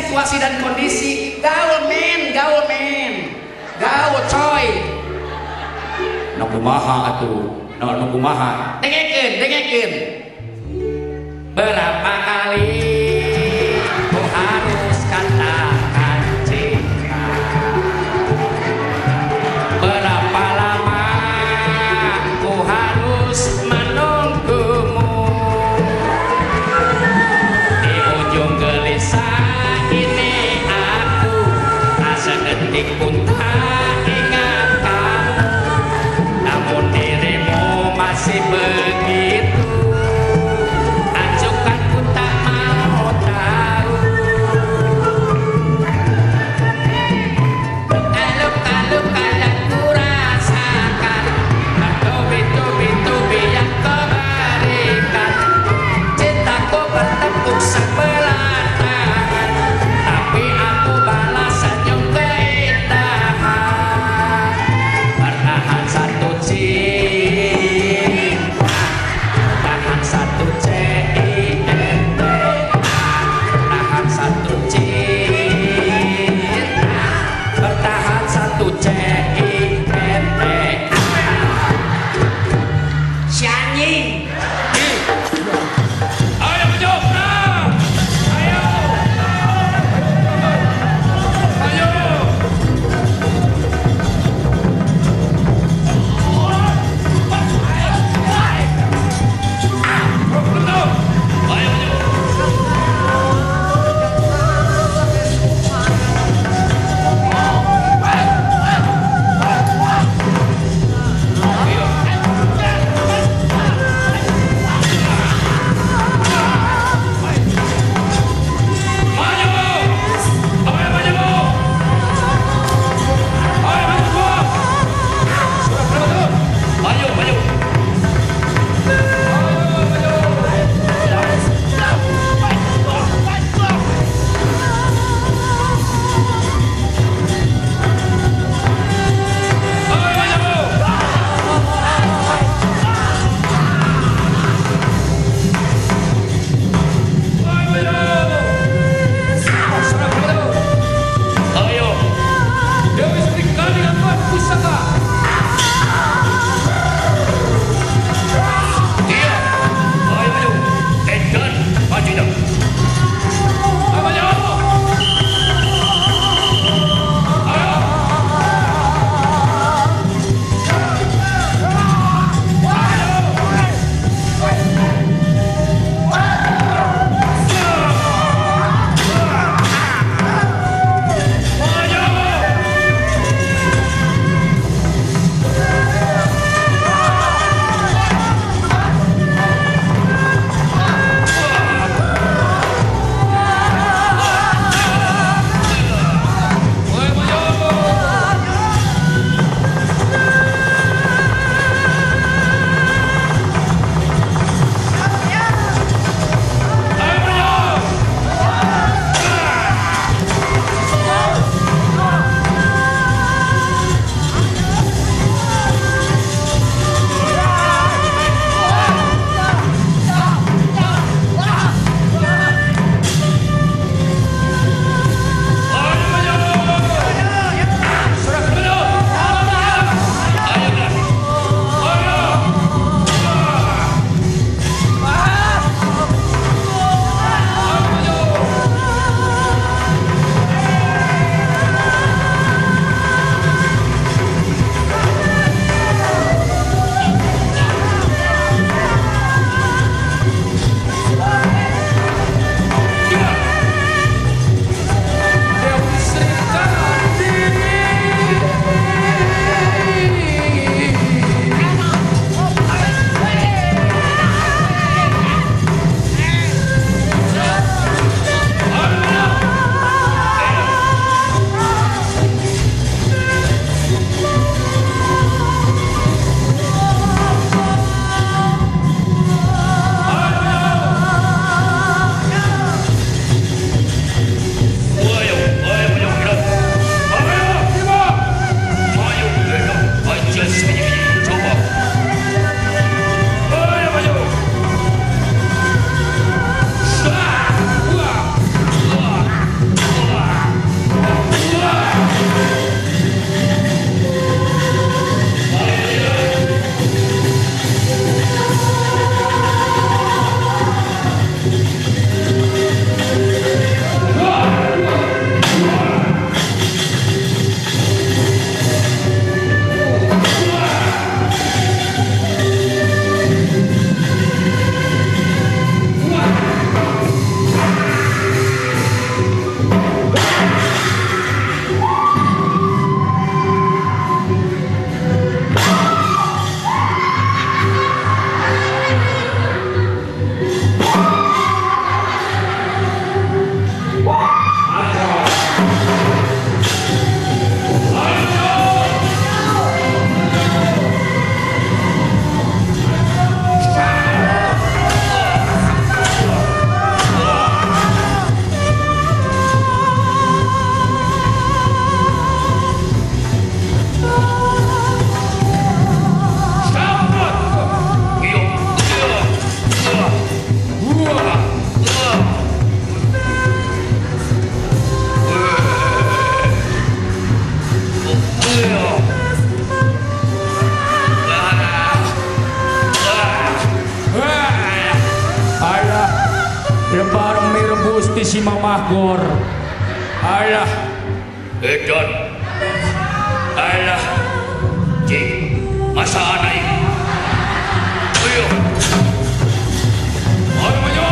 situasi dan kondisi. Gaul men, gaul men, gaul coy. Nu kumaha atuh, nu kumaha. Dengekeun, dengekeun. Berapa kali ku harus katakan cinta, berapa lama ku harus menunggumu. Di ujung gelisah ini aku tak sedetik pun tak ingat kamu, namun dirimu masih begitu. Acuhkan ku tak si mamah gor. Alah, edan. Alah, cik, masa anak. Ayo. Ayo maju.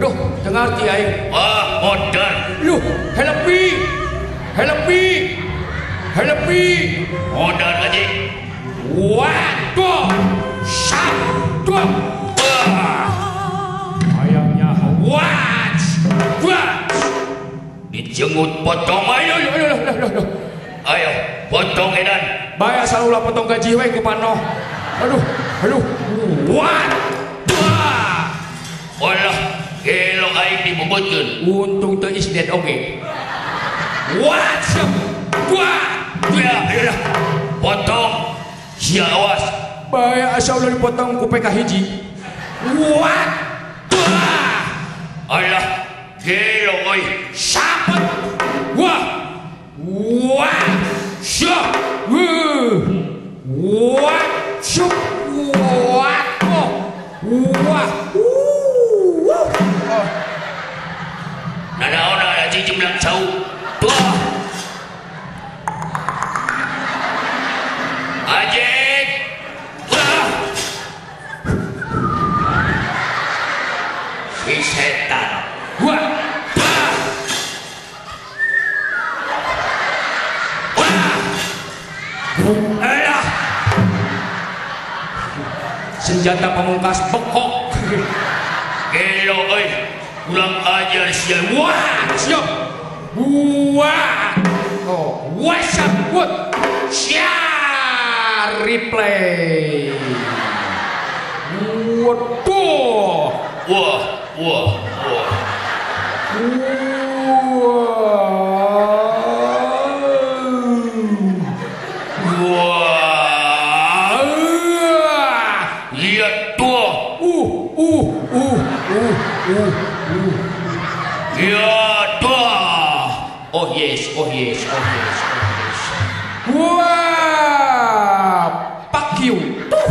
Aduh, dengar ti aing. Wah, modal. Loh, help me. Help me. Help me. Modal aja. Waduh. Satu. Ayamnya what? What? Dijenggut potong. Ayo, ayo, ayo, ayo. Ayo, potong edan. Bayar salulah potong gaji we ku panoh. Aduh, aduh. What? Walah, gelo aing dibebetkeun. Untung teu is dead oge. What? Wah, ya, ya. Potong. Sia awas. Bae asa ulah dipotong ku PK hiji. What? Wah. Alah, gelo euy. Sapet. Wah. Wah. Sia. Wah. Syuk. Wah. Wah. Nanaon aja jemlang sau. Tuh. Ajek. Wah. Si setan. Wah. Wah. Wah. Alah. Senjata pamungkas bekok. Gelo euy. Ulang ajar sia. Wah, siap. Wah. Oh, what's up? What? Sia replay. Waduh. Wah, wah, wah. Wah. Lihat tuh. Ya tuh. Oh yes, oh yes, oh yes, oh yes. Wah, fuck you. Tuh.